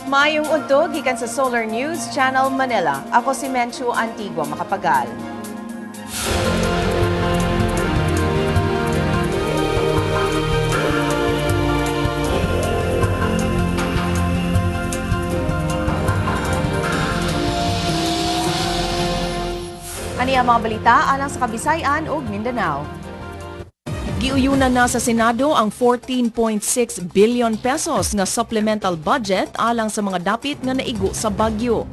Maayong udto gikan sa Solar News Channel Manila. Ako si Menchu Antigua Makapagal. Ani ang mga balita alang sa Kabisayan ug Mindanao. Giuyunan na sa Senado ang 14.6 billion pesos nga supplemental budget alang sa mga dapit nga naigo sa bagyo.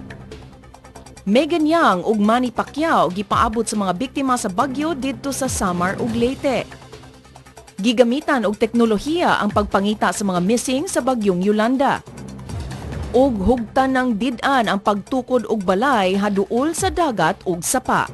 Megan Young ug Manny Pacquiao gipaabot sa mga biktima sa bagyo didto sa Samar ug Leyte. Gigamitan og teknolohiya ang pagpangita sa mga missing sa bagyong Yolanda. Ug hugtan ng did-an ang pagtukod og balay haduol sa dagat ug sapa.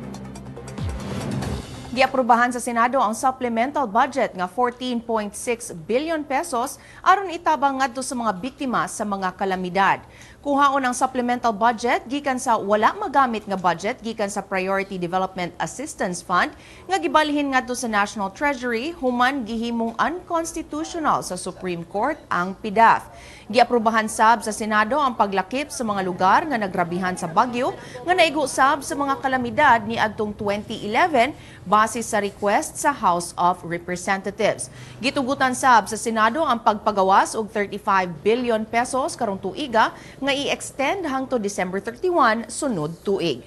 Giaprobahan sa Senado ang supplemental budget nga 14.6 billion pesos aron itabang ngadto sa mga biktima sa mga kalamidad. Kuhaon ang supplemental budget gikan sa wala magamit nga budget gikan sa Priority Development Assistance Fund nga gibalhin ngadto sa National Treasury human gihimong unconstitutional sa Supreme Court ang PDAF. Giaprobahan sab sa Senado ang paglakip sa mga lugar nga nagrabihan sa bagyo nga naigo sab sa mga kalamidad niadtong 2011 base sa request sa House of Representatives. Gitugutan sab sa Senado ang pagpagawas og 35 billion pesos karong tuiga nga i-extend hangtod December 31 sunod tuig.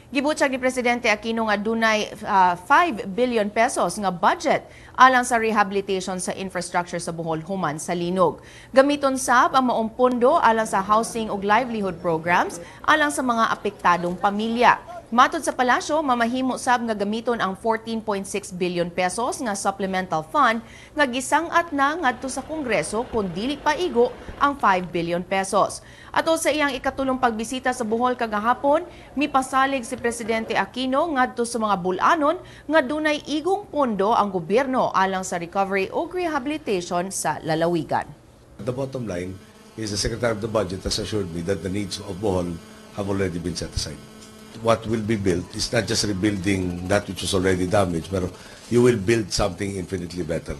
Gibutyag ni Presidente Aquino nga dunay 5 billion pesos nga budget alang sa rehabilitation sa infrastructure sa Bohol human sa linog. Gamiton sab ang maong pondo alang sa housing ug livelihood programs alang sa mga apektadong pamilya. Matod sa palasyo, mamahimo sab nga gamiton ang 14.6 billion pesos nga supplemental fund nga gisang-at na ngadto sa Kongreso kung dili pa igo ang 5 billion pesos. Ato sa iyang ikatulong pagbisita sa Bohol kagahapon, mipasalig si Presidente Aquino ngadto sa mga bulanon nga dunay igong pondo ang gobyerno alang sa recovery ug rehabilitation sa lalawigan. The bottom line is the Secretary of the Budget has assured me that the needs of Bohol have already been set aside. What will be built is not just rebuilding that which was already damaged, pero you will build something infinitely better.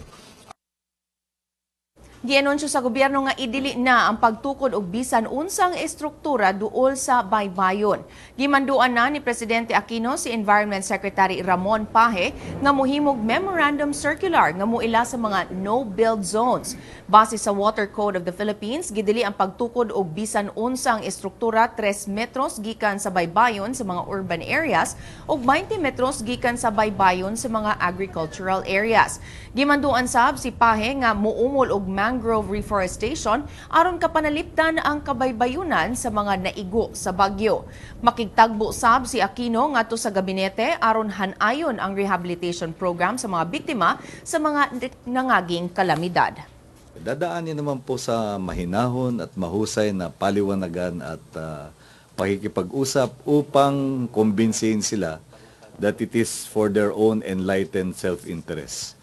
Gianunsyo sa gobyerno nga idili na ang pagtukod og bisan unsang estruktura duol sa baybayon. Gimanduan na ni Presidente Aquino si Environment Secretary Ramon Paje nga mohimog memorandum circular nga moila sa mga no-build zones. Base sa Water Code of the Philippines, gidili ang pagtukod og bisan unsang estruktura 3 metros gikan sa baybayon sa mga urban areas ug 20 metros gikan sa baybayon sa mga agricultural areas. Gimanduan sab si Paje nga muumol og mangrove reforestation aron kapanalipdan ang kabaybayunan sa mga naigo sa bagyo. Makigtagbo sab si Aquino ngadto sa gabinete aron hanayon ang rehabilitation program sa mga biktima sa mga nangaging kalamidad. Dadaanin naman po sa mahinahon at mahusay na paliwanagan at pakikipag-usap upang kumbinsihin sila that it is for their own enlightened self-interest.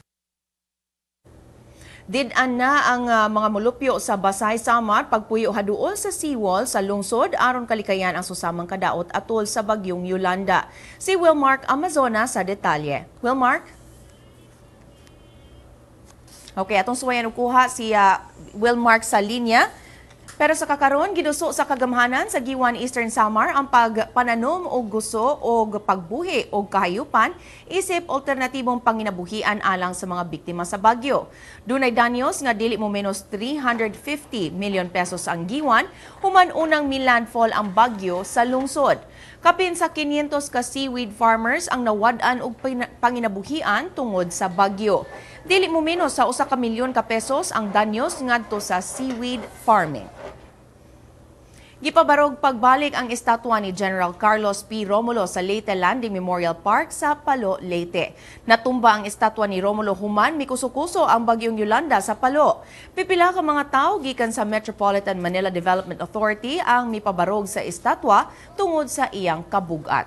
Did-an na ang mga molupyo sa Basay Samar pagpuyo haduol sa seawall sa lungsod aron kalikayan ang susamang kadaot atol sa bagyong Yolanda. Si Wilmark Amazona sa detalye. Wilmark? Okay, atong suwayan og kuha si Wilmark sa linya. Pero sa kakaron giduso sa kagamhanan sa Guiuan Eastern Samar ang pagpananom og guso og pagbuhi og kahayupan isip alternatibong panginabuhian alang sa mga biktima sa bagyo. Dunay danyos nga dili mo menos 350 million pesos ang Guiuan human unang milandfall ang bagyo sa lungsod. Kapin sa 500 ka seaweed farmers ang nawad-an og panginabuhian tungod sa bagyo. Dili mo menos sa 1 ka milyon ka pesos ang danyos ngadto sa seaweed farming. Gipabarog pagbalik ang estatwa ni General Carlos P. Romulo sa Leyte Landing Memorial Park sa Palo, Leyte. Natumba ang estatwa ni Romulo human mikuso-kuso ang bagyong Yolanda sa Palo. Pipila ka mga tawo gikan sa Metropolitan Manila Development Authority ang mipabarog sa estatwa tungod sa iyang kabugat.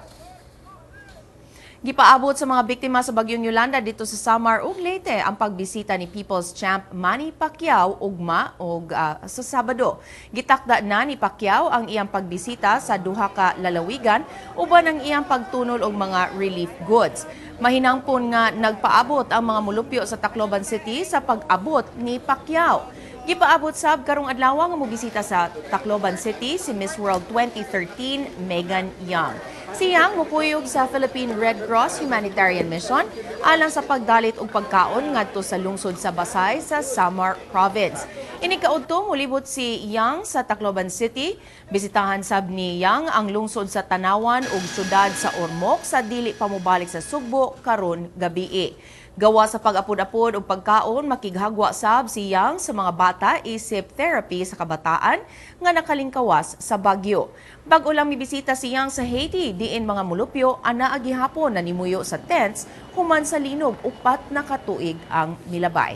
Gipaabot sa mga biktima sa bagyong Yolanda dito sa Samar ug Leyte ang pagbisita ni People's Champ Manny Pacquiao ugma og sa Sabado. Gitakda na ni Pacquiao ang iyang pagbisita sa duha ka lalawigan uban ang iyang pagtunol og mga relief goods. Mahinangpon nga nagpaabot ang mga molupyo sa Tacloban City sa pag-abot ni Pacquiao. Gipaabot sab karong adlaw nga mobisita sa Tacloban City si Miss World 2013 Megan Young. Si Young mukuyog sa Philippine Red Cross Humanitarian Mission alang sa pagdalit og pagkaon ngadto sa lungsod sa Basay sa Samar Province. Inig kaudto molibot si Young sa Tacloban City. Bisitahan sab ni Young ang lungsod sa Tanawan ug syudad sa Ormoc sa dili pa mobalik sa Sugbo karon gabii. Gawa sa pag-apod-apod og pagkaon, makighagwa sab si Young sa mga bata isip therapy sa kabataan nga nakalingkawas sa bagyo. Bag-o lang mibisita si Young sa Haiti, diin mga mulupyo anaa gihapon na nimuyo sa tents human sa linog 4 na ka tuig ang milabay.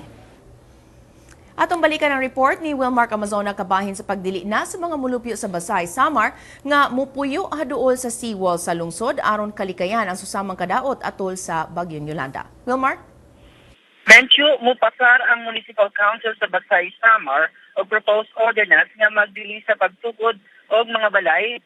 Atong balikan ang report ni Wilmark Amazona kabahin sa pagdili na sa mga mulupyo sa Basay, Samar nga mupuyo haduol sa seawall sa lungsod aron kalikayan ang susamang kadaot atol sa Bagyong Yolanda. Wilmark? Menchu, mupasar ang Municipal Council sa Basay, Samar og proposed ordinance nga magdili sa pagtukod og mga balay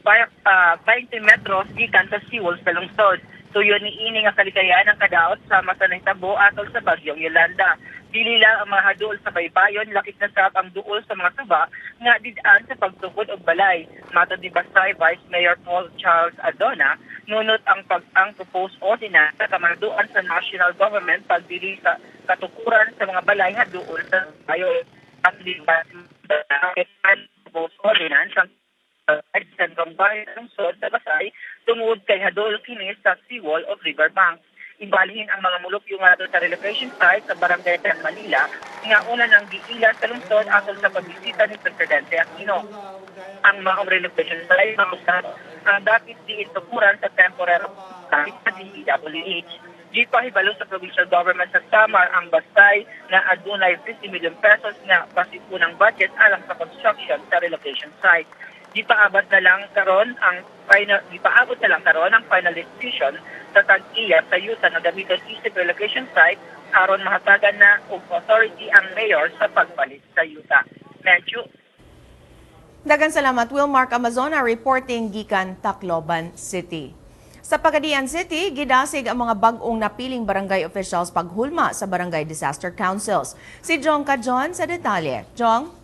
20 metros gikan sa seawall sa lungsod. Tuyo ni ini nga kalikayan ang kadaot sama sa nahitabo atol sa Bagyong Yolanda. Dili lang ang mga haduol sa baybayon, lakip na sab ang duol sa mga suba nga did-an sa pagtukod og balay. Matod ni Basay Vice Mayor Paul Charles Adona, nunot ang proposed ordinance sa kamanduan sa national government pagdili sa katukuran sa mga balay haduol sa bayon. Ang di ba proposed ordinance ang sentrong bayan ng lungsod sa Basay tungod kay haduol kini sa seawall o riverbank. Ibalhin ang mga mulupyo ngadto sa relocation site sa Barangay San Manila nga una nang giila sa lungsod atol sa pagbisita ni Presidente Aquino. Ang mga relocation site mausap ang dapit diin tukuran sa temporary site sa DPWH. Gipahibalo sa provincial government sa Samar ang Basay na adunay ₱50 million nga pasipunang budget alang sa construction sa relocation site. Gipaabot na lang karon ang final decision sa tag-iya sa yuta nga gamiton isip relocation site aron mahatagan na og authority ang mayor sa pagpalit sa yuta. Medyo. Daghang salamat, Wilmark Amazona, reporting gikan Tacloban City. Sa Pagadian City, gidasig ang mga bag-ong napiling barangay officials paghulma sa Barangay Disaster Councils. Si Jong Kajon sa detalye. Jong?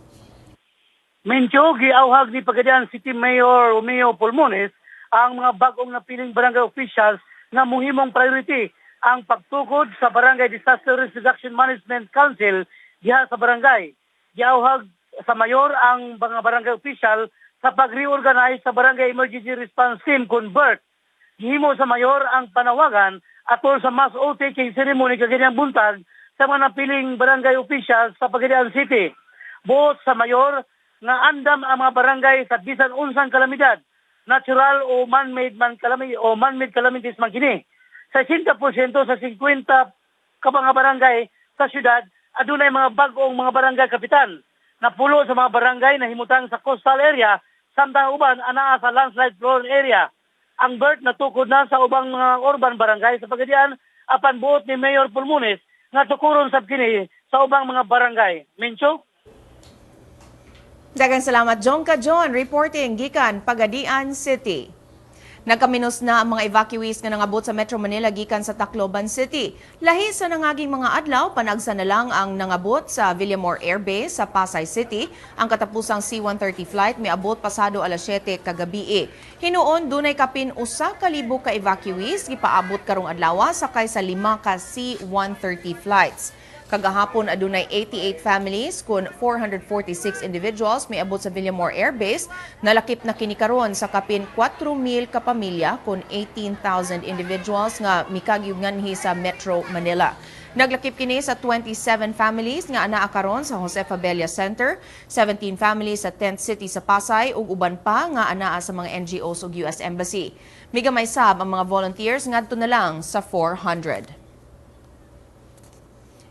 Mencho, giawhag ni Pagadian City Mayor Romeo Pulmones ang mga bagong napiling barangay officials nga muhimong priority ang pagtukod sa Barangay Disaster Risk Reduction Management Council diha sa barangay. Giawhag sa mayor ang mga barangay official sa pag-reorganize sa Barangay Emergency Response Team kon BERT. Gihimo sa mayor ang panawagan atol sa mass oath taking ceremony kaganyang buntag sa mga napiling barangay officials sa Pagadian City. Buot sa mayor nga andam ang mga barangay sa bisan unsang kalamidad, natural o man-made man calami o man-made calamities man kini. Sa 80% sa 50 ka mga barangay sa syudad, adunay mga bag-ong mga barangay kapitan. Napulo sa mga barangay na himutang sa coastal area, samtang uban anaa sa landslide prone area. Ang BERT natukod na sa ubang mga urban barangay sa Pagadian apan buot ni Mayor Pulmones nga tukuron sab kini sa ubang mga barangay. Mencho? Daghang salamat, Jong Kajon, reporting gikan Pagadian City. Nagkaminos na ang mga evacuees nga nangabot sa Metro Manila gikan sa Tacloban City. Lahi sa nangaging mga adlaw, panagsa na lang ang nangabot sa Villamor Air Base sa Pasay City. Ang katapusang C-130 flight miabot pasado alas 7 kagabi. Hinuon dunay kapin 1,000 ka evacuees gipaabot karong adlaw sakay sa lima ka C-130 flights. Kagahapon adunay 88 families kun 446 individuals miabot sa Villamor Air Base. Nalakip na kini karon sa kapin 4,000 ka pamilya kun 18,000 individuals nga mikagi nganhi sa Metro Manila. Naglakip kini sa 27 families nga anaa karon sa Jose Fabella Center, 17 families sa Tent City sa Pasay ug uban pa nga anaa sa mga NGOs ug US Embassy. Migamay sab ang mga volunteers ngadto na lang sa 400.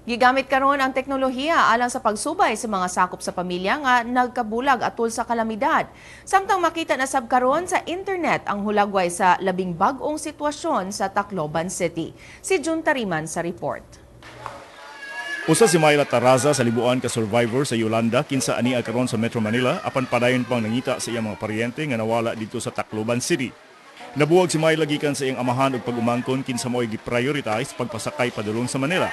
Gigamit karon ang teknolohiya alang sa pagsubay sa mga sakop sa pamilya nga nagkabulag atol sa kalamidad. Samtang makita na sab karon sa internet ang hulagway sa labing bag-ong sitwasyon sa Tacloban City. Si Jun Tariman sa report. Usa si Myla Taraza sa libuan ka survivor sa Yolanda kinsa ania karon sa Metro Manila apan padayon pang nangita sa iyang mga paryente nga nawala dito sa Tacloban City. Nabuwag si Myla gikan sa iyang amahan ug pag-umangkon kinsa mo'y gi-prioritize pagpasakay padulong sa Manila.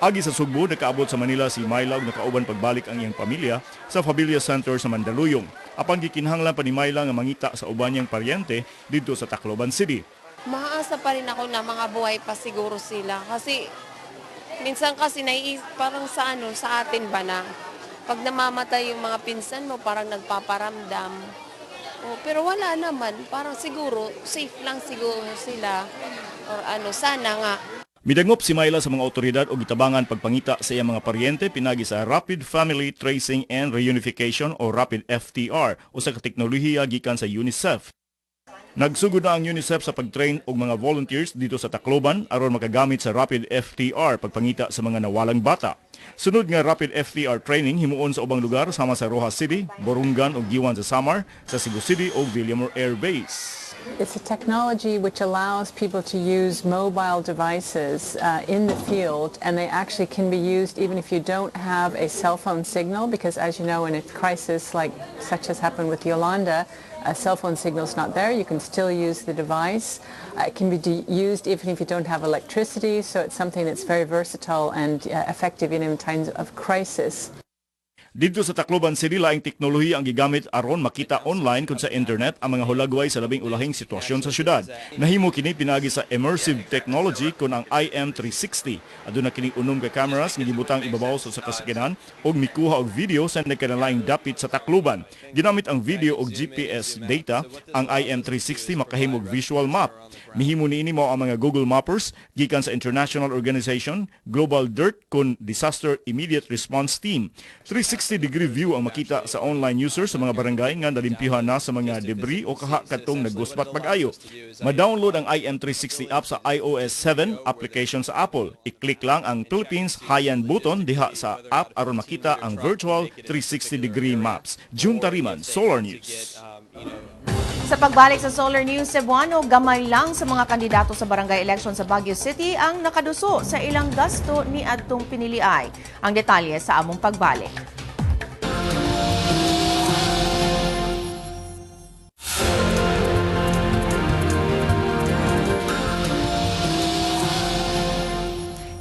Agi sa Sugbo, nakaabot sa Manila si Myla ug nakauban pagbalik ang iyang pamilya sa Familia Center sa Mandaluyong. Apan gikinahanglan pa ni Myla nga mangita sa uban niyang paryente didto sa Tacloban City. Maasa pa rin ako na mga buhay pa siguro sila. Kasi minsan kasi parang sa ano, sa atin ba na pag namamatay yung mga pinsan mo, parang nagpaparamdam. Oh, pero wala naman. Parang siguro, safe lang siguro sila. Or ano, sana nga. Midangop si Myla sa mga otoridad og gitabangan pagpangita sa iyang mga paryente pinagi sa Rapid Family Tracing and Reunification o Rapid FTR, usa ka teknolohiya gikan sa UNICEF. Nagsugod na ang UNICEF sa pag-train og mga volunteers dito sa Tacloban aron makagamit sa Rapid FTR pagpangita sa mga nawalang bata. Sunod nga Rapid FTR training himuon sa ubang lugar sama sa Roxas City, Borongan ug Guiuan sa Samar, sa Cebu City ug Villamor Air Base. It's a technology which allows people to use mobile devices in the field, and they actually can be used even if you don't have a cell phone signal, because as you know, in a crisis like such as happened with Yolanda, a cell phone signal is not there. You can still use the device. It can be used even if you don't have electricity, so it's something that's very versatile and effective in times of crisis. Didto sa Tacloban City, laing teknolohiya ang gigamit aron makita online kon sa internet ang mga hulagway sa labing ulahing sitwasyon sa syudad. Nahimo kini pinagi sa immersive technology kon ang IM360. Aduna kini 6 ka cameras nga gibutang ibabaw sa usa ka sakyanan ug mikuha og video sa nagkanalaing dapit sa Tacloban. Ginamit ang video og GPS data, ang IM360 makahimog visual map. Mihimo niini mao ang mga Google Mappers gikan sa international organization Global Dirt kon Disaster Immediate Response Team. 360-degree view ang makita sa online user sa mga barangay nga nalimpyuhan na sa mga debris o kaha kadtong naggusbat pag-ayo. Ma-download ang IM360 app sa iOS 7 application sa Apple. I-click lang ang Philippines Haiyan button diha sa app aron makita ang virtual 360-degree maps. June Tariman, Solar News. Sa pagbalik sa Solar News Cebuano, gamay lang sa mga kandidato sa barangay election sa Baguio City ang nakaduso sa ilang gasto ni adtong piniliay. Ang detalye sa among pagbalik.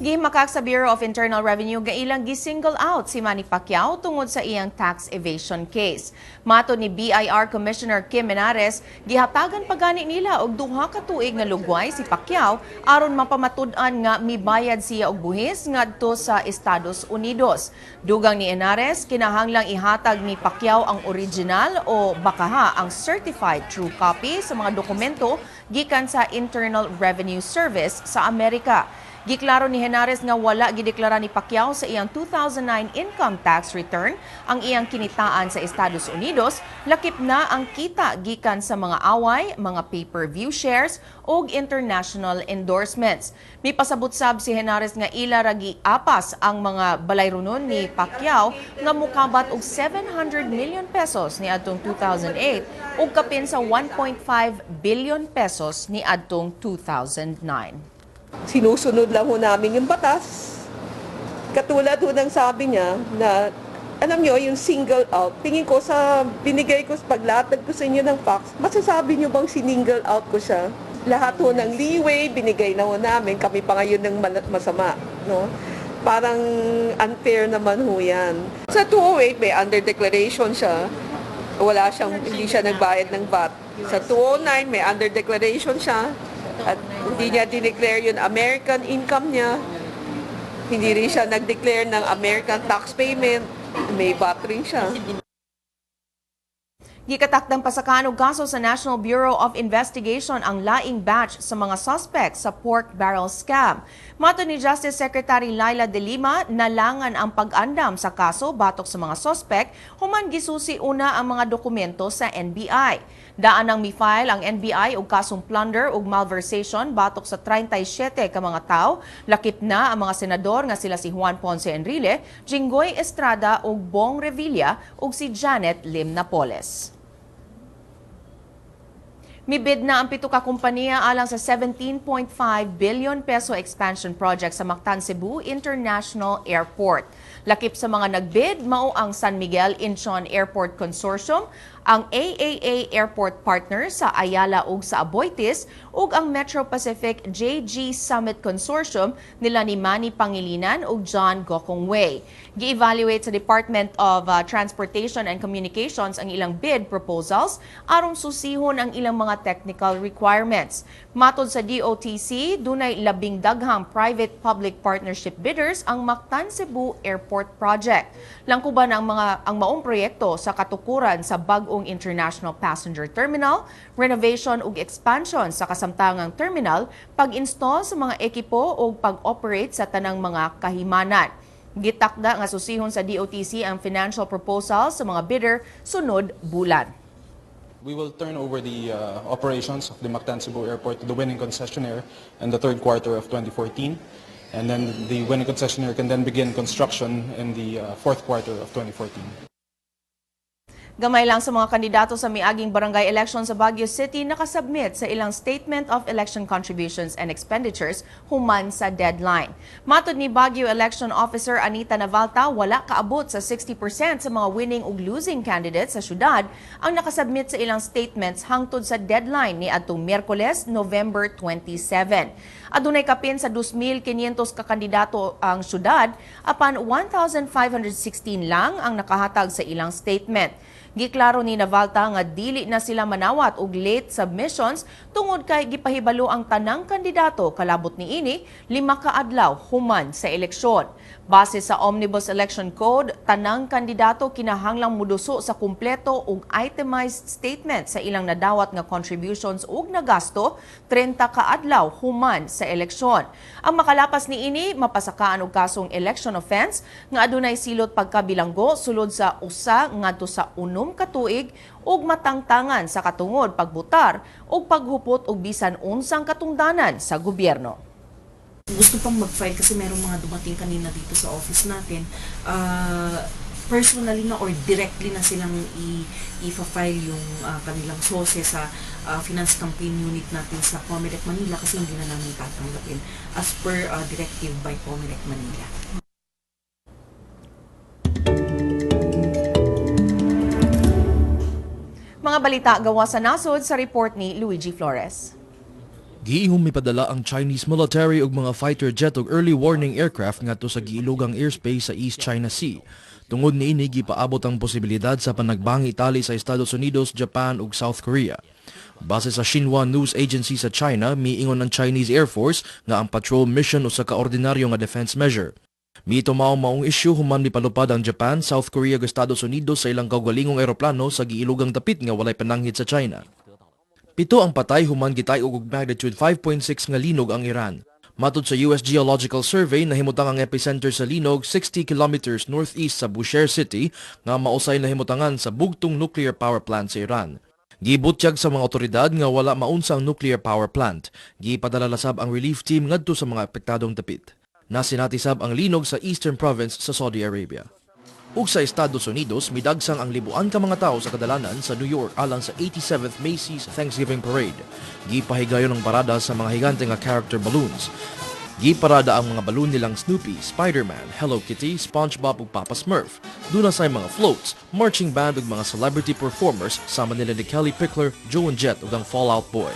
Gihimakak sa Bureau of Internal Revenue nga ilang gi-single out si Manny Pacquiao tungod sa iyang tax evasion case. Matod ni BIR Commissioner Kim Menares, gihatagan pagani nila og 2 ka tuig nga lugway si Pacquiao aron mapamatud-an nga mibayad siya og buhis ngadto sa Estados Unidos. Dugang ni Henares, kinahanglang ihatag ni Pacquiao ang original o bakaha ang certified true copy sa mga dokumento gikan sa Internal Revenue Service sa Amerika. Giklaro ni Henares nga wala gideklara ni Pacquiao sa iyang 2009 income tax return ang iyang kinitaan sa Estados Unidos, lakip na ang kita gikan sa mga away, mga pay-per-view shares ug international endorsements. Mipasabot sab si Henares nga ila ragi apas ang mga balayronon ni Pacquiao nga mukabat og 700 million pesos niadtong 2008 ug kapin sa 1.5 billion pesos niadtong 2009. Sinusunod lang ho namin yung batas. Katulad ho ng sabi niya na, alam niyo, yung single out, tingin ko sa binigay ko, paglatag ko sa inyo ng facts, masasabi niyo bang single out ko siya? Lahat ho ng leeway, binigay na ho namin, kami pa ngayon ng masama. No? Parang unfair naman ho yan. Sa 208, may under declaration siya. Wala siyang, hindi siya nagbayad ng VAT. Sa 209, may under declaration siya. At hindi niya dineclare yung American income niya. Hindi rin siya nag-declare ng American tax payment. May VAT rin siya. Gikatakdang pasakaan og kaso sa National Bureau of Investigation ang laing batch sa mga suspect sa pork barrel scam. Matod ni Justice Secretary Leila de Lima, nalangan ang pag-andam sa kaso batok sa mga suspect human gisusi una ang mga dokumento sa NBI. Daan ang mi-file ang NBI og kasong plunder ug malversation batok sa 37 ka mga tawo, lakip na ang mga senador nga sila si Juan Ponce Enrile, Jinggoy Estrada ug Bong Revilla ug si Janet Lim Napoles. Mibid na ang 7 ka kompanya alang sa 17.5 billion peso expansion project sa Mactan Cebu International Airport. Lakip sa mga nagbid mao ang San Miguel Incheon Airport Consortium, ang AAA Airport Partners sa Ayala ug sa Aboitiz ug ang Metro Pacific JG Summit Consortium nila ni Manny Pangilinan ug John Gokongwei. Gi-evaluate sa Department of Transportation and Communications ang ilang bid proposals aron susihon ang ilang mga technical requirements. Matod sa DOTC, dunay 10 daghang private-public partnership bidders ang Mactan Cebu Airport Project. Langkuban ang maong proyekto sa katukuran sa bag-ong International Passenger Terminal, renovation ug expansion sa kasamtangang terminal, pag-install sa mga ekipo ug pag-operate sa tanang mga kahimanan. Gitakda nga susihon sa DOTC ang financial proposal sa mga bidder sunod bulan. We will turn over the operations of the Mactan Cebu Airport to the winning concessionaire in the third quarter of 2014. And then the winning concessionaire can then begin construction in the fourth quarter of 2014. Gamay lang sa mga kandidato sa miaging barangay election sa Baguio City nakasubmit sa ilang Statement of Election Contributions and Expenditures human sa deadline. Matod ni Baguio Election Officer Anita Navalta, wala kaabot sa 60% sa mga winning ug losing candidates sa syudad ang nakasubmit sa ilang statements hangtod sa deadline ni adtong Miyerkules, November 27. Adunay kapin sa 2,500 ka kandidato ang syudad apan 1,516 lang ang nakahatag sa ilang statement. Giklaro ni Navalta nga dili na sila manawat og late submissions tungod kay gipahibalo ang tanang kandidato kalabot niini 5 ka adlaw human sa eleksyon. Base sa Omnibus Election Code, tanang kandidato kinahanglang muduso sa kumpleto ug itemized statement sa ilang nadawat nga contributions ug nagasto 30 ka adlaw human sa eleksyon. Ang makalapas niini mapasakaan og kasong election offense nga adunay silot pagkabilanggo sulod sa 1 ngadto sa 6 ka tuig ug matangtangan sa katungod pagbutar ug paghupot og bisan unsang katungdanan sa gobyerno. Gusto pang mag-file kasi merong mga dumating kanina dito sa office natin, personally na or directly na silang i-file yung kanilang SOCE sa finance campaign unit natin sa Comelec Manila kasi hindi na namin tatanggapin as per directive by Comelec Manila. Mga balita gawa sa nasod sa report ni Luigi Flores. Giingong mipadala ang Chinese military og mga fighter jet og early warning aircraft ngadto sa giilugang airspace sa East China Sea. Tungod niini, gipaabot ang posibilidad sa panagbangi tali sa Estados Unidos, Japan ug South Korea. Base sa Xinhua News Agency sa China, miingon ang Chinese Air Force nga ang patrol mission usa ka ordinaryo nga defense measure. Miitumaw maong isyu human mipalupad ang Japan, South Korea ug Estados Unidos sa ilang kaugalingong eroplano sa giilugang dapit nga walay pananghid sa China. 7 ang patay human gitay-og og magnitude 5.6 nga linog ang Iran. Matod sa US Geological Survey, nahimutang ang epicenter sa linog 60 kilometers northeast sa Bushehr City nga mausay nahimutangan sa bugtong nuclear power plant sa Iran. Gibutyag sa mga otoridad nga wala maunsa ang nuclear power plant. Gipadala sab ang relief team ngadto sa mga apektadong dapit. Nasinati sab ang linog sa Eastern Province sa Saudi Arabia. Ug sa Estados Unidos, midagsang ang libuan ka mga tao sa kadalanan sa New York alang sa 87th Macy's Thanksgiving Parade. Gipahigayon ang parada sa mga higante nga character balloons. Giparada ang mga balloon nilang Snoopy, Spider-Man, Hello Kitty, SpongeBob ug Papa Smurf. Duna say mga floats, marching band ug mga celebrity performers sama nila ni Kellie Pickler, Joan Jett ug ang Fall Out Boy.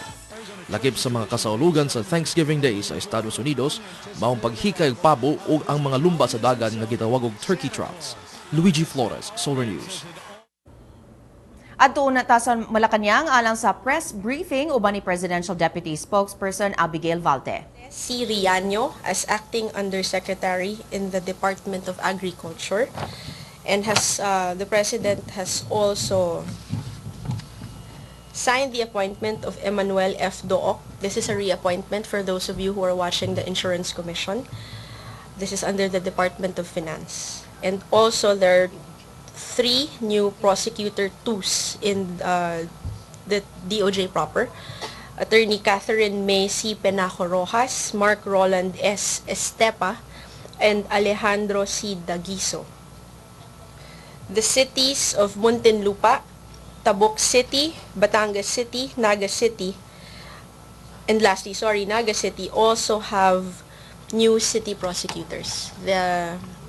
Lakip sa mga kasaulugan sa Thanksgiving Day sa Estados Unidos, maong paghikay og pabo ug ang mga lumba sa dagan nga gitawag og turkey trots. Luigi Flores, Solar News. Adto na ta sa Malacañang alang sa press briefing uban ni Presidential Deputy Spokesperson Abigail Valte. C. Riaño as acting undersecretary in the Department of Agriculture, and has the President has also signed the appointment of Emmanuel F. Dooc. This is a reappointment for those of you who are watching the Insurance Commission. This is under the Department of Finance. And also there are 3 new prosecutor twos in the DOJ proper. Attorney Catherine May C. Penaco Rojas, Mark Roland S. Estepa, and Alejandro C. Daguiso. The cities of Muntinlupa, Tabuk City, Batangas City, Naga City, and lastly, sorry, Naga City also have new city prosecutors.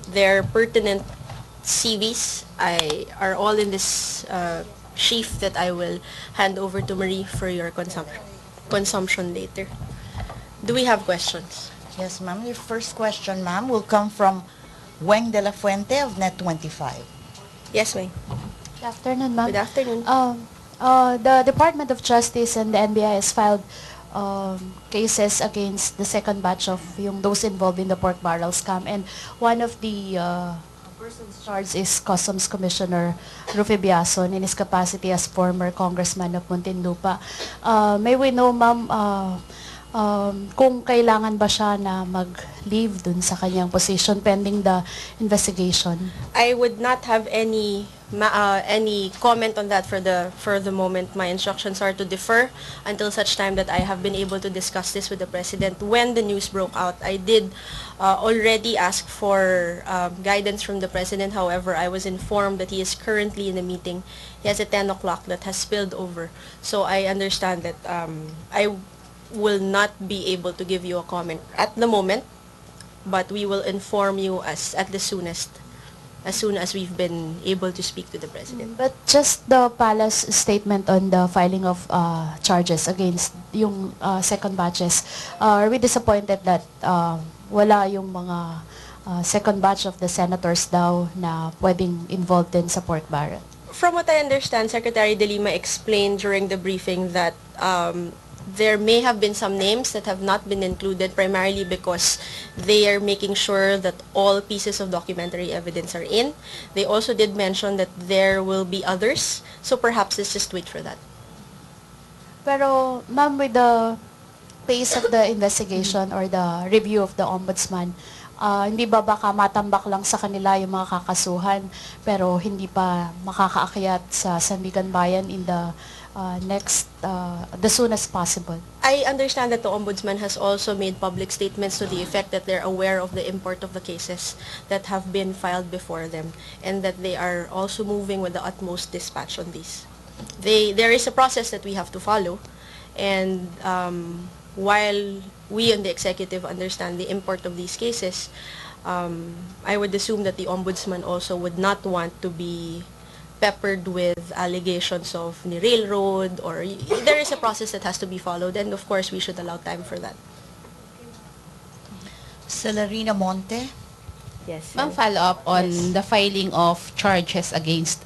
Their pertinent CVs are all in this sheaf that I will hand over to Marie for your consumption later. Do we have questions? Yes, ma'am. Your first question, ma'am, will come from Weng De La Fuente of Net25. Yes, Weng. Good afternoon, ma'am. Good afternoon. The Department of Justice and the NBI has filed cases against the second batch of yung those involved in the pork barrel scam. And one of the persons charged is Customs Commissioner Ruffy Biazon in his capacity as former congressman of Muntinlupa. May we know, ma'am, kung kailangan ba siya na mag-leave dun sa kanyang position pending the investigation? I would not have any comment on that for the moment. My instructions are to defer until such time that I have been able to discuss this with the president. When the news broke out, I did already ask for guidance from the president. However, I was informed that he is currently in a meeting. He has a 10 o'clock that has spilled over. So I understand that I will not be able to give you a comment at the moment, but we will inform you as at the soonest as soon as we've been able to speak to the president. But just the palace statement on the filing of charges against yung second batches, are we disappointed that wala yung mga second batch of the senators daw na pwedeng involved din sa pork barrel? From what I understand, Secretary De Lima explained during the briefing that there may have been some names that have not been included, primarily because they are making sure that all pieces of documentary evidence are in. They also did mention that there will be others, so perhaps let's just wait for that. Pero, ma'am, with the pace of the investigation or the review of the ombudsman, hindi ba baka matambak lang sa kanila yung mga kakasuhan pero hindi pa makakaakyat sa Sandiganbayan in the next, the soonest possible? I understand that the Ombudsman has also made public statements to the effect that they're aware of the import of the cases that have been filed before them and that they are also moving with the utmost dispatch on these. There is a process that we have to follow, and while we in the executive understand the import of these cases, I would assume that the Ombudsman also would not want to be peppered with allegations of ni railroad or there is a process that has to be followed, and of course we should allow time for that. Celerina Monte. Yes. Ma'am, follow up on the filing of charges against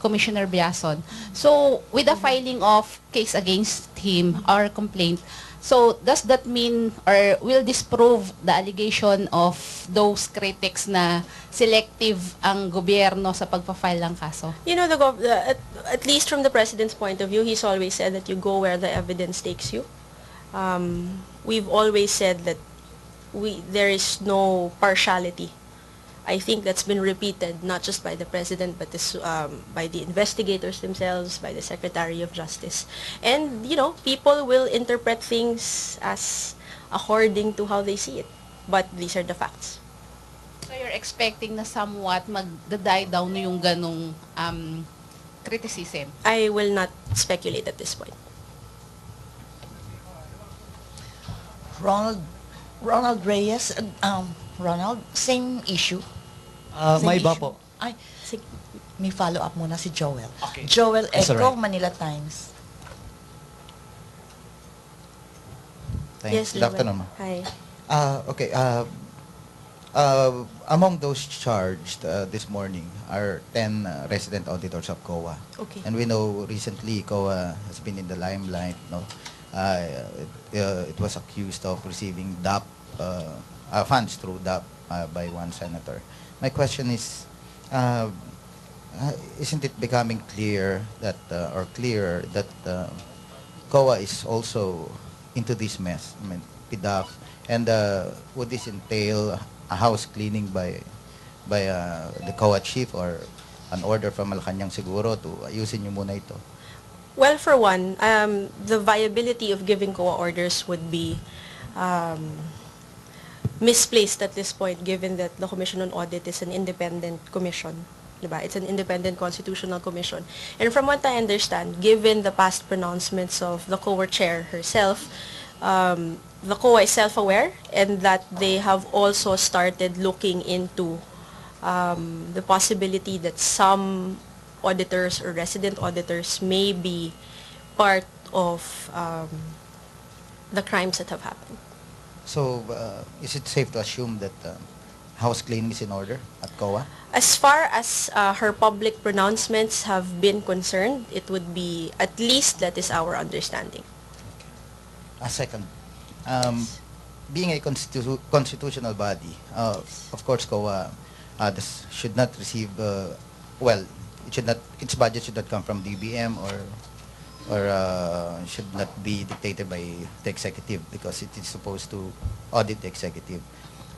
Commissioner Biazon. So, with the filing of case against him or complaint, so does that mean or will this prove the allegation of those critics na selective ang gobyerno sa pagpa-file ng kaso? You know, the, gov- the at least from the president's point of view, he's always said that you go where the evidence takes you. We've always said that we there is no partiality. I think that's been repeated not just by the president but by the investigators themselves, by the Secretary of Justice. And people will interpret things as according to how they see it. But these are the facts. So you're expecting na somewhat mag-die down yung ganong criticism? I will not speculate at this point. Ronald Reyes, Ronald, same issue. Same May iba issue. po. Ay, may follow-up muna si Joel. Okay. Joel That's Echo, all right. Manila Times. Thanks. Yes, Good Joel. afternoon, ma'am. Hi. Okay. Among those charged this morning are 10 resident auditors of COA. And we know recently COA has been in the limelight. No, it was accused of receiving DAP funds through DAP by one senator. My question is, isn't it becoming clear that, or clearer that COA is also into this mess? I mean, PDAF, and would this entail a house cleaning by the COA chief or an order from Malacanang siguro to ayusin niyo muna ito? Well, for one, the viability of giving COA orders would be misplaced at this point, given that the Commission on Audit is an independent commission. Diba? It's an independent constitutional commission. And from what I understand, given the past pronouncements of the COA chair herself, the COA is self-aware and that they have also started looking into the possibility that some auditors or resident auditors may be part of the crimes that have happened. So, is it safe to assume that house cleaning is in order at COA? As far as her public pronouncements have been concerned, it would be, at least that is our understanding. A second, being a constitutional body, of course, COA this should not receive, well, it should not, its budget should not come from DBM or should not be dictated by the executive because it is supposed to audit the executive.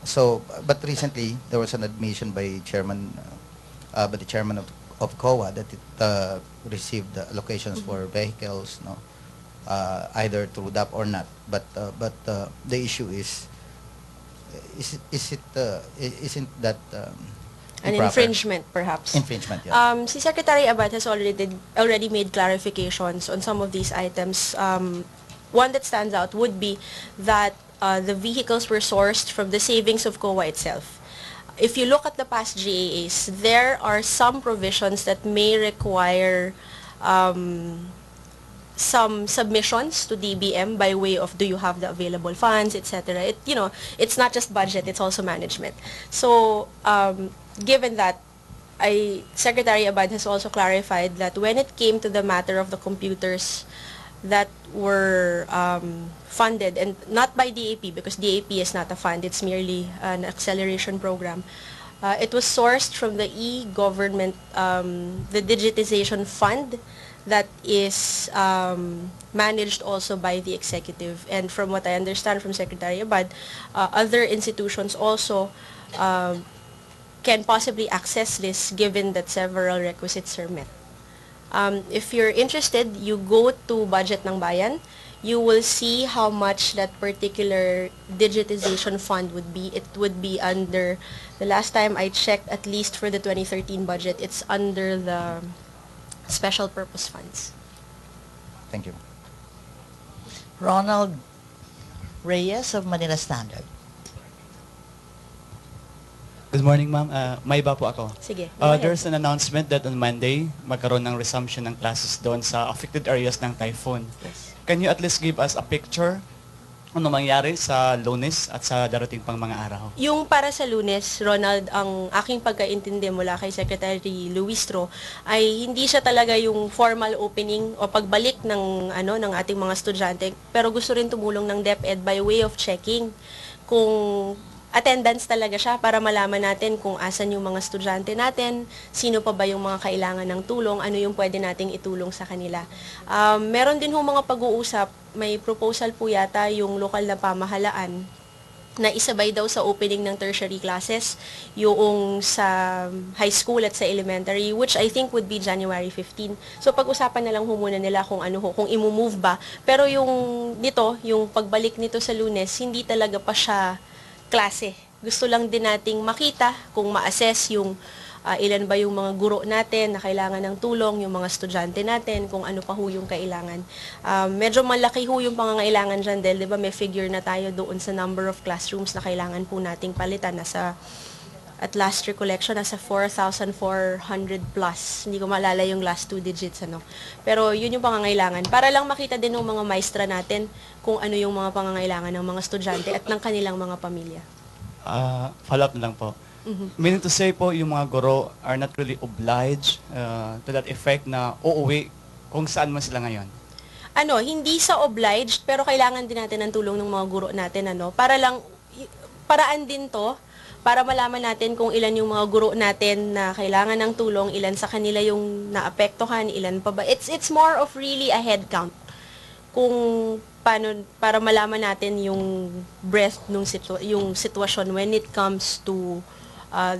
So, but recently there was an admission by the chairman of COA that it received allocations for vehicles, no, either through DAP or not. But the issue is isn't that An improper? Infringement, perhaps. Infringement, yeah. Si Secretary Abad has already made clarifications on some of these items. One that stands out would be that the vehicles were sourced from the savings of COA itself. If you look at the past GAAs, there are some provisions that may require some submissions to DBM by way of do you have the available funds, etc. It's not just budget, it's also management. So, given that, Secretary Abad has also clarified that when it came to the matter of the computers that were funded, and not by DAP, because DAP is not a fund, it's merely an acceleration program. It was sourced from the e-government, the digitization fund that is managed also by the executive. And from what I understand from Secretary Abad, other institutions also can possibly access this given that several requisites are met. If you're interested, you go to Budget ng Bayan. You will see how much that particular digitization fund would be. It would be under, the last time I checked, at least for the 2013 budget, it's under the special purpose funds. Thank you. Ronald Reyes of Manila Standard. Good morning, ma'am. May iba po ako. Sige, go ahead. There's an announcement that on Monday, magkaroon ng resumption ng classes doon sa affected areas ng typhoon. Yes. Can you at least give us a picture ano mangyari sa Lunes at sa darating pang mga araw? Yung para sa Lunes, Ronald, ang aking pagkaintindi mula kay Secretary Luistro ay hindi siya talaga yung formal opening o pagbalik ng ano ng ating mga estudyante, pero gusto rin tumulong ng DepEd by way of checking kung attendance talaga siya para malaman natin kung asan yung mga estudyante natin, sino pa ba yung mga kailangan ng tulong, ano yung pwede nating itulong sa kanila. Meron din ho mga pag-uusap, may proposal po yata yung lokal na pamahalaan na isabay daw sa opening ng tertiary classes yung sa high school at sa elementary, which I think would be January 15. So pag-usapan na lang ho muna nila kung ano ho, kung i-move ba. Pero yung nito, yung pagbalik nito sa Lunes, hindi talaga pa siya klase. Gusto lang din nating makita kung ma-assess yung ilan ba yung mga guro natin na kailangan ng tulong, yung mga estudyante natin, kung ano pa ho yung kailangan. Medyo malaki ho yung pangangailangan dyan dahil, di ba, may figure na tayo doon sa number of classrooms na kailangan po nating palitan. Nasa, at last recollection, nasa 4,400 plus. Hindi ko maalala yung last two digits. Ano. Pero yun yung pangangailangan. Para lang makita din ng mga maestra natin kung ano yung mga pangangailangan ng mga estudyante at ng kanilang mga pamilya. Follow up na lang po. Meaning to say po, yung mga guro are not really obliged to that effect na uuwi kung saan man sila ngayon. Ano, hindi sa obliged, pero kailangan din natin ng tulong ng mga guro natin, ano, para lang, paraan din to, para malaman natin kung ilan yung mga guro natin na kailangan ng tulong, ilan sa kanila yung naapektuhan, ilan pa ba. It's more of really a head count. Kung paano, para malaman natin yung breadth nung yung sitwasyon when it comes to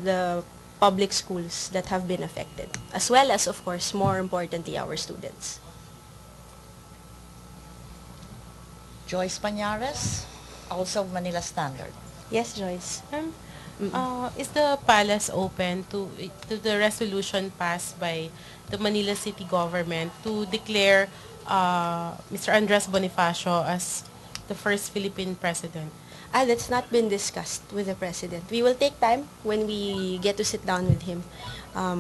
the public schools that have been affected. As well as, of course, more importantly, our students. Joyce Pañares, also of Manila Standard. Yes, Joyce. Is the palace open to the resolution passed by the Manila City government to declare Mr. Andres Bonifacio as the first Philippine president? Ah, that's not been discussed with the President. We will take time when we get to sit down with him,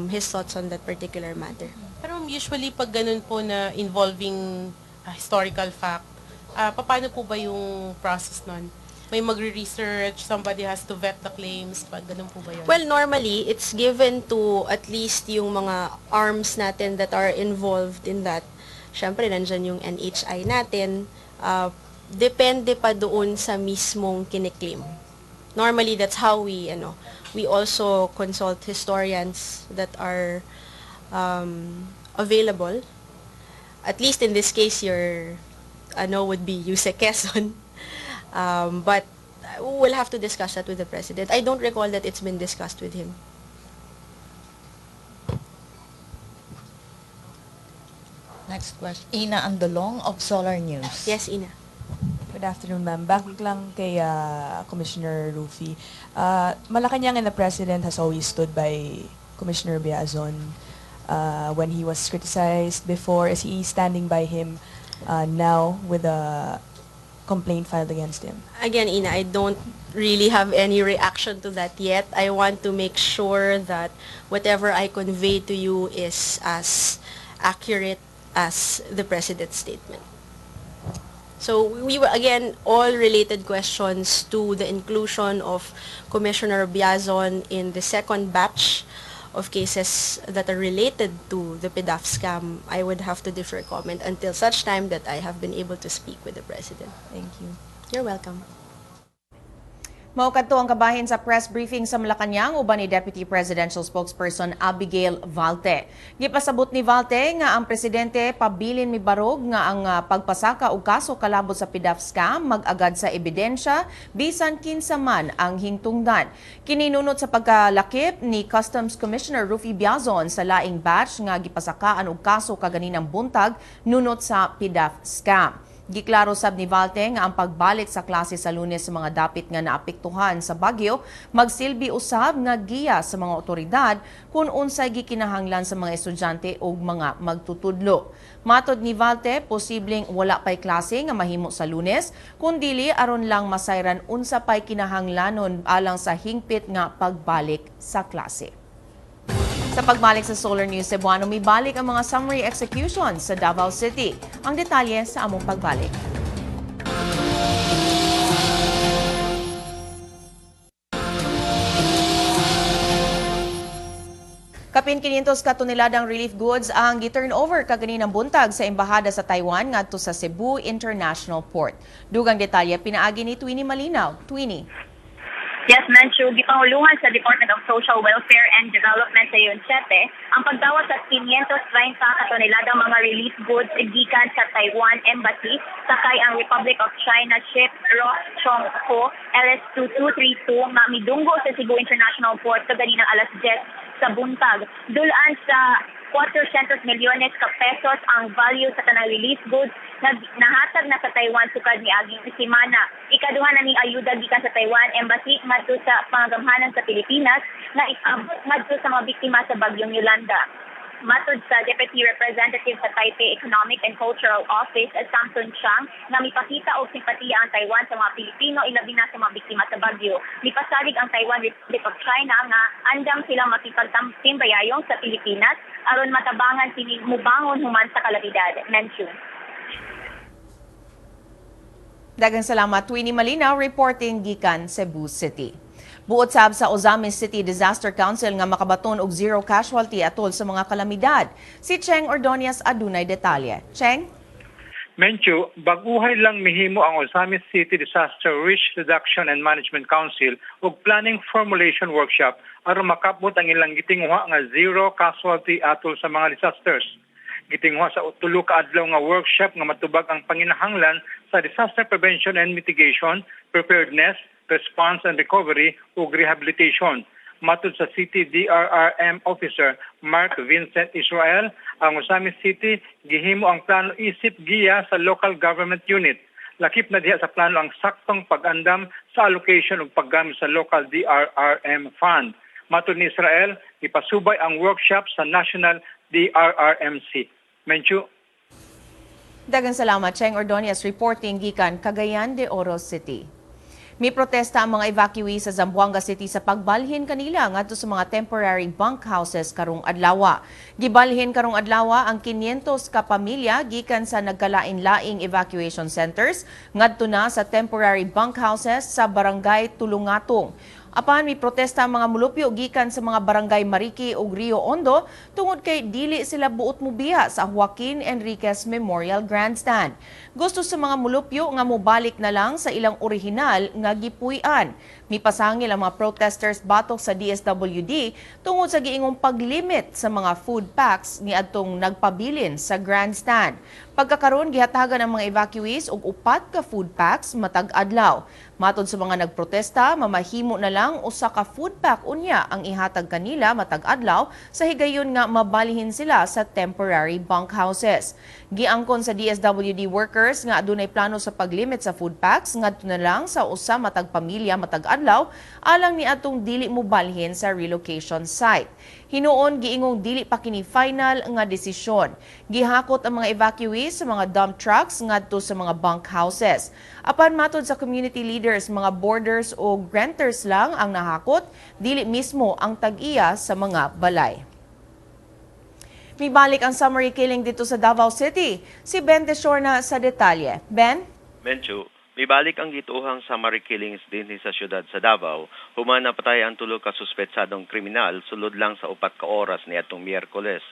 his thoughts on that particular matter. Pero ma'am, usually pag ganun po na involving historical fact, paano po ba yung process nun? May magre-research, somebody has to vet the claims, pag ganun po ba yun? Well, normally, it's given to at least yung mga arms natin that are involved in that. Siyempre, nandyan yung NHI natin. Depende pa doon sa mismong kiniklaim. Normally, that's how we also consult historians that are available. At least in this case, your would be Usec Quezon. But we'll have to discuss that with the President. I don't recall that it's been discussed with him. Next question, Ina Andolong of Solar News. Yes, Ina. Good afternoon, ma'am. Back lang kay Commissioner Ruffy. Malacanang and the President has always stood by Commissioner Biazon when he was criticized before. Is he standing by him now with a complaint filed against him? Again, Ina, I don't really have any reaction to that yet. I want to make sure that whatever I convey to you is as accurate as the President's statement. So we were, again, all related questions to the inclusion of Commissioner Biazon in the second batch of cases that are related to the PDAF scam, I would have to defer comment until such time that I have been able to speak with the President. Thank you. You're welcome. Mao kadto ang kabahin sa press briefing sa Malacañang uban ni Deputy Presidential Spokesperson Abigail Valte. Gipasabot ni Valte nga ang presidente pabilin mibarog nga ang pagpasaka og kaso kalabot sa PDAF scam mag-agad sa ebidensya bisan kinsa man ang hingtungdan. Kininunot sa pagkalakip ni Customs Commissioner Ruffy Biazon sa laing batch nga gipasakaan og kaso kaganinang buntag nunot sa PDAF scam. Giklaro sab ni Valte nga ang pagbalik sa klase sa Lunes sa mga dapit nga naapektuhan sa bagyo magsilbi usab nga giya sa mga otoridad kung unsay gikinahanglan sa mga estudyante ug mga magtutudlo. Matod ni Valte, posibleng wala pay klase nga mahimo sa Lunes kun dili aron lang masayran unsa pay kinahanglanon alang sa hingpit nga pagbalik sa klase. Sa pagbalik sa Solar News Cebuano, mibalik ang mga summary executions sa Davao City. Ang detalye sa among pagbalik. Kapin 500 ka toneladang relief goods ang gi-turnover kaganinang buntag sa embahada sa Taiwan ngadto sa Cebu International Port. Dugang detalye pinaagi ni Twinnie Malinaw. Twinnie. Yes, Menchu, gipanguluhan sa Department of Social Welfare and Development sa 7 ang pagdawat sa 530 katoneladang mga relief goods gikan sa Taiwan Embassy sakay ang Republic of China ship Ross Chong Ho LS2232 nga midunggo sa Cebu International Port kaganinang alas 10 sa buntag. Dulaan sa 400 milyones ka pesos ang value sa tanang relief goods na nahatag na sa Taiwan sukad niaging semana. Ikaduha na ning ayuda gikan sa Taiwan Embassy ngadto sa pangagamhanan sa Pilipinas nga ipaabot ngadto sa mga biktima sa bagyong Yolanda. Matod sa Deputy Representative sa Taipei Economic and Cultural Office, Samson Chang, nga mipakita og simpatiya ang Taiwan sa mga Pilipino, ilabi na sa mga biktima sa bagyo. Mipasalig ang Taiwan Republic of China nga andam silang makipagtimbayayong sa Pilipinas aron matabangan kini mubangon human sa kalamidad. Menchu. Daghang salamat, Twinnie Malinaw, reporting gikan Cebu City. Buot sab sa Ozamiz City Disaster Council nga makabaton og zero casualty atol sa mga kalamidad. Si Cheng Ordonez adunay detalye. Cheng? Menchu, baguhay lang mihimo ang Ozamiz City Disaster Risk Reduction and Management Council ug Planning Formulation Workshop aron makabot ang ilang gitinguha nga zero casualty atol sa mga disasters. Gitinguha sa tulo ka adlaw nga workshop nga matubag ang panginahanglan sa disaster prevention and mitigation, preparedness, response and recovery ug rehabilitation. Matod sa City DRRM Officer Mark Vincent Israel, ang Ozamiz City gihimo ang plano isip giya sa local government unit. Lakip na diha sa plano ang saktong pag-andam sa allocation ug paggamit sa local DRRM fund. Matod ni Israel, ipasubay ang workshop sa National DRRMC. Menchu. Daghang salamat, Cheng Ordonez, reporting gikan Cagayan de Oro City. May protesta ang mga evacuees sa Zamboanga City sa pagbalhin kanila ngadto sa mga temporary bunkhouses karong adlaw. Gibalhin karong adlaw ang 500 ka pamilya gikan sa nagkalain-laing evacuation centers ngadto na sa temporary bunkhouses sa Barangay Tulungatong. Apan may protesta ang mga mulupyo gikan sa mga barangay Mariki ug Rio Hondo tungod kay dili sila buot mubiya sa Joaquin Enriquez Memorial Grandstand. Gusto sa mga mulupyo nga mobalik na lang sa ilang orihinal nga gipuy-an. Mipasangil ang mga protesters batok sa DSWD tungod sa giingong paglimit sa mga food packs niadtong nagpabilin sa grandstand. Pagkakaron, gihatagan ang mga evacuees og 4 ka food packs matag adlaw. Matod sa mga nagprotesta, mamahimo na lang usa ka food pack unya ang ihatag kanila matag adlaw sa higayon nga mabalihin sila sa temporary bunkhouses. Giangkon sa DSWD workers nga adunay plano sa paglimit sa food packs ngadto na lang sa usa matag pamilya matag adlaw alang ni atong dili mobalhin sa relocation site. Hinuon giingong dili pa kini final nga desisyon. Gihakot ang mga evacuees sa mga dump trucks ngadto sa mga bunkhouses. Apan matod sa community leaders, mga boarders o renters lang ang nahakot, dili mismo ang tag-iya sa mga balay. Mibalik ang summary killing dito sa Davao City. Si Ben Deshorna sa detalye. Ben? Menchu, mibalik ang gituohang summary killings dinhi sa siyudad sa Davao, human napatay ang 3 ka suspetsadong kriminal sulod lang sa 4 ka oras niadtong Miyerkules.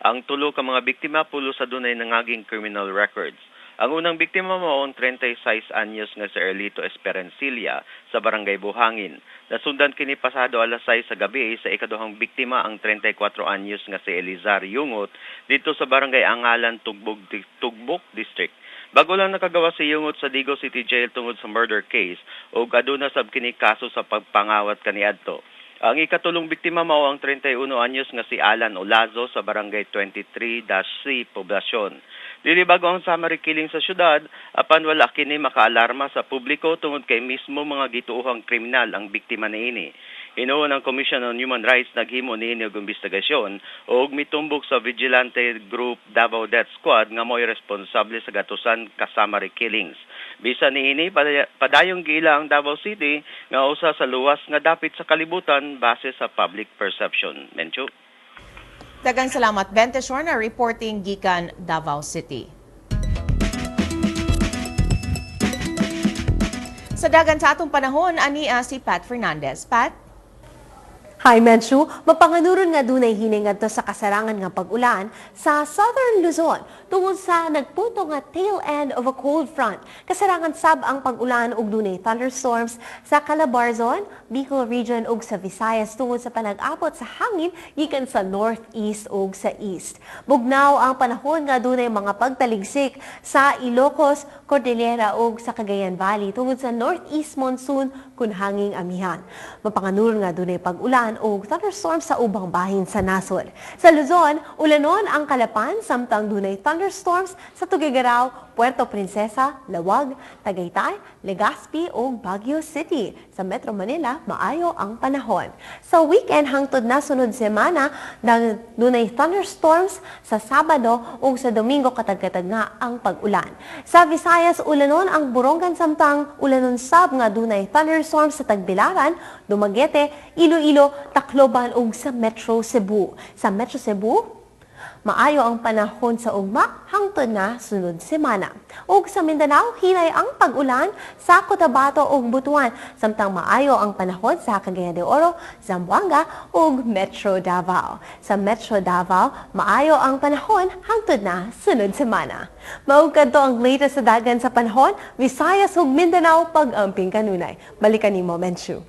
Ang 3 ka mga biktima pulo sa dunay nangaging criminal records. Ang unang biktima mao ang 36 anyos nga si Erlito Esperencilla sa Barangay Buhangin. Nasundan kini pasado alas 6 sa gabi sa ikaduhang biktima ang 34 anyos nga si Elizar Yungot dito sa Barangay Angalan, Tugbok District. Bago lang nakagawa si Yungot sa Digos City Jail tungod sa murder case ug aduna sab kini kaso sa pagpangawat kaniadto. Ang ikatulong biktima mao ang 31 anyos nga si Alan Olazo sa Barangay 23-C, Poblacion. Dili bago ang summary killing sa syudad, apan wala kini makaalarma sa publiko tungod kay mismo mga gituohang kriminal ang biktima niini. Hinuon ang Commission on Human Rights naghimo niini og investigasyon ug mitumbok sa vigilante group Davao Death Squad nga mo'y responsable sa gatusan ka summary killings. Bisan niini, padayong giila ang Davao City nga usa sa luwas nga dapit sa kalibutan base sa public perception. Menchu. Daghang salamat, Ben Teshorna, reporting gikan Davao City. Sa dagan sa atong panahon, ania si Pat Fernandez. Pat? Hi, Menchu. Mapanganuron nga dunay hining ngadto sa kasarangan nga pag-ulan sa Southern Luzon tungod sa nagpunto nga tail end of a cold front. Kasarangan sab ang pag-ulan ug dunay thunderstorms sa Calabarzon, Bicol Region ug sa Visayas tungod sa panag-abot sa hangin gikan sa northeast ug sa east. Bugnaw ang panahon nga dunay mga pagtaligsik sa Ilocos, Cordillera ug sa Cagayan Valley tungod sa northeast monsoon kun hanging amihan. Mapanganuron nga dunay pag-ulan o thunderstorm sa ubang bahin sa nasod. Sa Luzon, ulanon ang Kalapan samtang dunay thunderstorms sa Tuguegarao, Puerto Princesa, Laoag, Tagaytay, Legazpi ug Baguio City. Sa Metro Manila, maayo ang panahon. Sa weekend hangtod na sunod semana, dunay thunderstorms sa Sabado ug sa Domingo katag-katag nga ang pag-ulan. Sa Visayas, ulanon ang Borongan samtang ulanon sab nga dunay thunderstorms sa Tagbilaran, Dumaguete, Iloilo, Tacloban ug sa Metro Cebu. Sa Metro Cebu, maayo ang panahon sa ugma hangtod na sunod semana. Ug sa Mindanao, hinay ang pag-ulan sa Cotabato ug Butuan, samtang maayo ang panahon sa Cagayan de Oro, Zamboanga ug Metro Davao. Sa Metro Davao, maayo ang panahon hangtod na sunod semana. Mao kadto ang latest sa dagan sa panahon, Visayas ug Mindanao pag-amping kanunay. Balikan nimo, Menchu.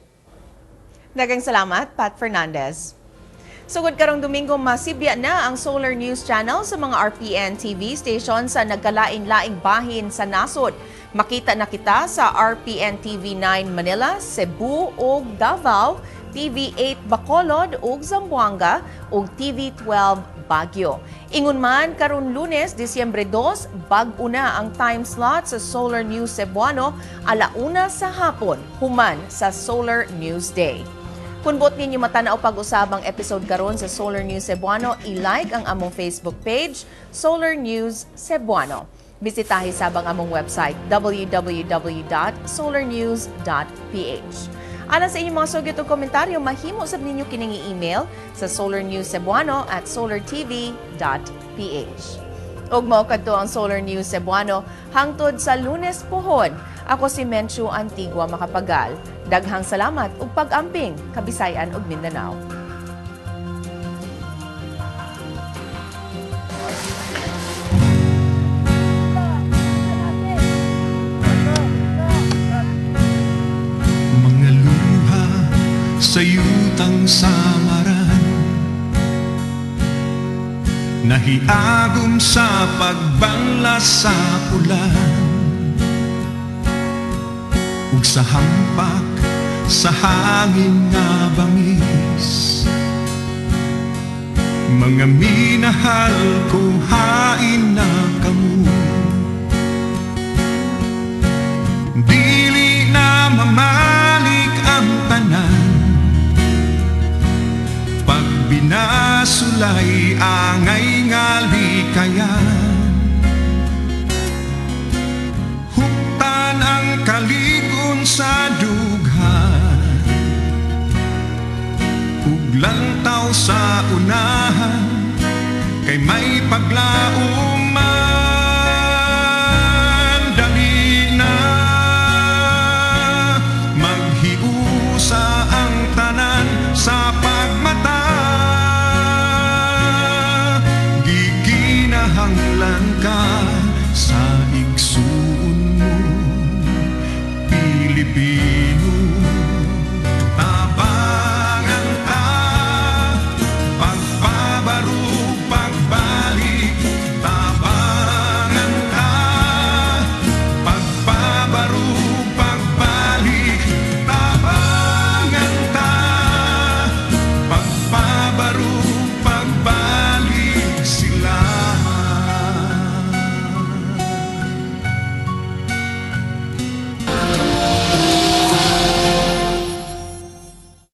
Daghang salamat, Pat Fernandez. Sugod karong Domingo, masibya na ang Solar News Channel sa mga RPN TV station sa nagkalain-laing bahin sa nasod. Makita na kita sa RPN TV 9 Manila, Cebu ug Davao, TV 8 Bacolod ug Zamboanga ug TV 12 Baguio. Ingon man karon Lunes, Disyembre 2, bag-o na ang time slot sa Solar News Cebuano 1:00 sa hapon, human sa Solar News Day. Kung buot ninyo matanaw pag-usab ang episode karon sa Solar News Cebuano, i-like ang among Facebook page, Solar News Cebuano. Bisitahi sab ang among website www.solarnews.ph. Alang sa inyong mga sugit o komentaryo, mahimo sab ninyo kining i-email sa solarnewscebuano@solartv.ph. Ug mao kadto ang Solar News Cebuano hangtod sa Lunes pohon. Ako si Menchu Antigua Makapagal. Daghang salamat ug pag-amping Kabisayan ug Mindanao. Mga luha sa yutang samaran, nahiagom sa pagbanlas sa ulan, ug sa hampak sa hangin nga bangis. Mga minahal ko, hain na kamo. Dili na mamalik ang tanan, pag binasulay angay nga likayan. Huktan ang kaligon sa dughan, ug lantaw sa unahan, kay may paglaom.